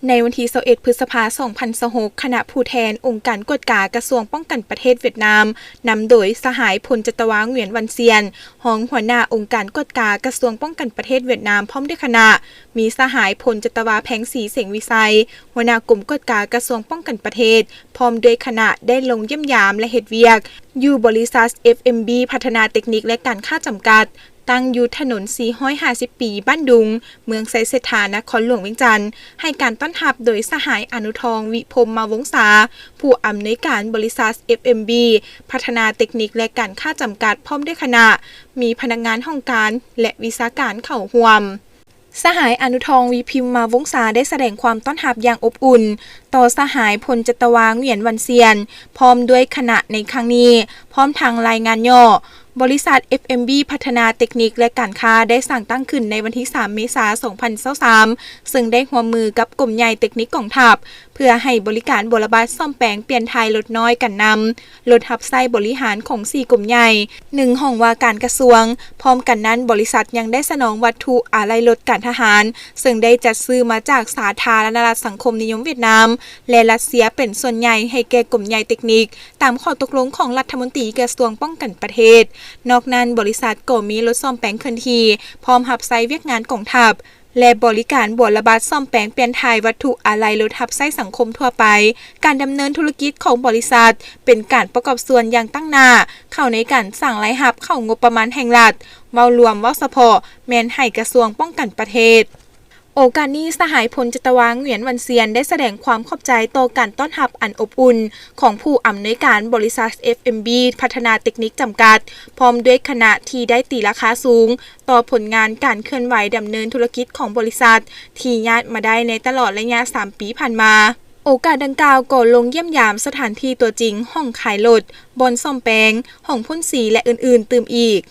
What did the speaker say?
ໃນວັນທີຊາວເອັດ ພຶດສະພາ ສອງພັນຊາວຫົກ, ຄະນະຜູ້ແທນອົງການກວດກາກະຊວງປ້ອງກັນປະເທດຫວຽດນາມ, ນຳໂດຍສະຫາຍ ພົນຈັດຕະວາ ຫງວຽນ ວັນຊຽນ, ຮອງຫົວໜ້າອົງການກວດກາກະຊວງປ້ອງກັນປະເທດຫວຽດນາມ ພ້ອມດ້ວຍຄະນະ, ມີສະຫາຍ ພົນຈັດຕະວາ ແພງສີ ເສັງວິໄຊ, ຫົວໜ້າກົມກວດກາກະຊວງປ້ອງກັນປະເທດ, ພ້ອມດ້ວຍຄະນະ ໄດ້ລົງຢ້ຽມຢາມ ແລະ ເຮັດວຽກຢູ່ບໍລິສັດ ເອັຟເອັມບີ ພັດທະນາເຕັກນິກ ແລະ ການຄ້າຈຳກັດ, ຕັ້ງຢູ່ຖະໜົນສີ່ຮ້ອຍຫ້າສິບປີ ບ້ານດຸງ, ເມືອງໄຊເສດຖາ, ນະຄອນຫຼວງວຽງຈັນ, ໃຫ້ການຕ້ອນຮັບໂດຍສະຫາຍ ອະນຸທອງ ວິພົມມະວົງສາ, ຜູ້ອຳນວຍການບໍລິສັດ ເອັຟເອັມບີ ພັດທະນາເຕັກນິກ ແລະ ການຄ້າຈຳກັດ, ພ້ອມດ້ວຍຄະນະ, ມີພະນັກງານຫ້ອງການ ແລະ ວິຊາການເຂົ້າຮ່ວມ. ສະຫາຍ ອະນຸທອງ ວິພິມມະວົງສາ ໄດ້ສະແດງຄວາມຕ້ອນຮັບຢ່າງອົບອຸ່ນຕໍ່ສະຫາຍ ພົນຈັດຕະວາ ຫງວຽນ ວັນຊຽນ, ພ້ອມດ້ວຍຄະນະໃນຄັ້ງນີ້, ພ້ອມທັງລາຍງານຫຍໍ້. ບໍລິສັດ ເອັຟເອັມບີ ພັດທະນາເຕັກນິກ ແລະ ການຄ້າ ໄດ້ສ້າງຕັ້ງຂຶ້ນໃນວັນທີສາມ ເມສາ ສອງພັນຊາວສາມ, ເຊິ່ງໄດ້ຮ່ວມມືກັບກົມໃຫຍ່ເຕັກນິກກອງທັບ ເພື່ອໃຫ້ບໍລິການບົວລະບັດ, ສ້ອມແປງ, ປ່ຽນຖ່າຍລົດນ້ອຍກັນນຳ, ລົດຮັບໃຊ້ບໍລິຫານຂອງສີ່ກົມໃຫຍ່, ໜຶ່ງຫ້ອງວ່າການກະຊວງ. ພ້ອມກັນນັ້ນ, ບໍລິສັດຍັງໄດ້ສະໜອງວັດຖຸອາໄຫຼ່ລົດການທະຫານ, ເຊິ່ງໄດ້ຈັດຊື້ມາຈາກສາທາລະນະລັດສັງຄົມນິຍົມຫວຽດນາມ ແລະ ຣັດເຊຍເປັນສ່ວນໃຫຍ່ໃຫ້ແກ່ກົມໃຫຍ່ເຕັກນິກ, ຕາມຂໍ້ຕົກລົງຂອງລັດຖະມົນຕີກະຊວງປ້ອງກັນປະເທດ. ນອກນັ້ນ, ບໍລິສັດກໍມີລົດສ້ອມແປງເຄື່ອນທີ່, ພ້ອມຮັບໃຊ້ວຽກງານກອງທັບ ແລະ ບໍລິການບົວລະບັດ, ສ້ອມແປງ, ປ່ຽນຖ່າຍວັດຖຸອາໄຫຼ່ລົດຮັບໃຊ້ສັງຄົມທົ່ວໄປ. ການດຳເນີນທຸລະກິດຂອງບໍລິສັດ ເປັນການປະກອບສ່ວນຢ່າງຕັ້ງໜ້າເຂົ້າໃນການສ້າງລາຍຮັບເຂົ້າງົບປະມານແຫ່ງລັດ. ເວົ້າລວມ, ເວົ້າສະເພາະ, ແມ່ນໃຫ້ກະຊວງປ້ອງກັນປະເທດ. ໂອກາດນີ້, ສະຫາຍ ພົນຈັດຕະວາ ຫງວຽນ ວັນຊຽນ ໄດ້ສະແດງຄວາມຂອບໃຈຕໍ່ການຕ້ອນຮັບອັນອົບອຸ່ນຂອງຜູ້ອຳນວຍການບໍລິສັດ ເອັຟເອັມບີ ພັດທະນາເຕັກນິກ ຈຳກັດ, ພ້ອມດ້ວຍຄະນະທີ່ໄດ້ຕີລາຄາສູງ ຕໍ່ຜົນງານການເຄື່ອນໄຫວດຳເນີນທຸລະກິດຂອງບໍລິສັດ ທີ່ຍາດມາໄດ້ໃນຕະຫຼອດໄລຍະສາມປີຜ່ານມາ. ໂອກາດດັ່ງກ່າວກໍລົງຢ້ຽມຢາມສະຖານທີ່ຕົວຈິງ, ຫ້ອງຂາຍລົດ, ບ່ອນສ້ອມແປງ, ຫ້ອງພົ່ນສີ ແລະ ອື່ນໆຕື່ມອີກ.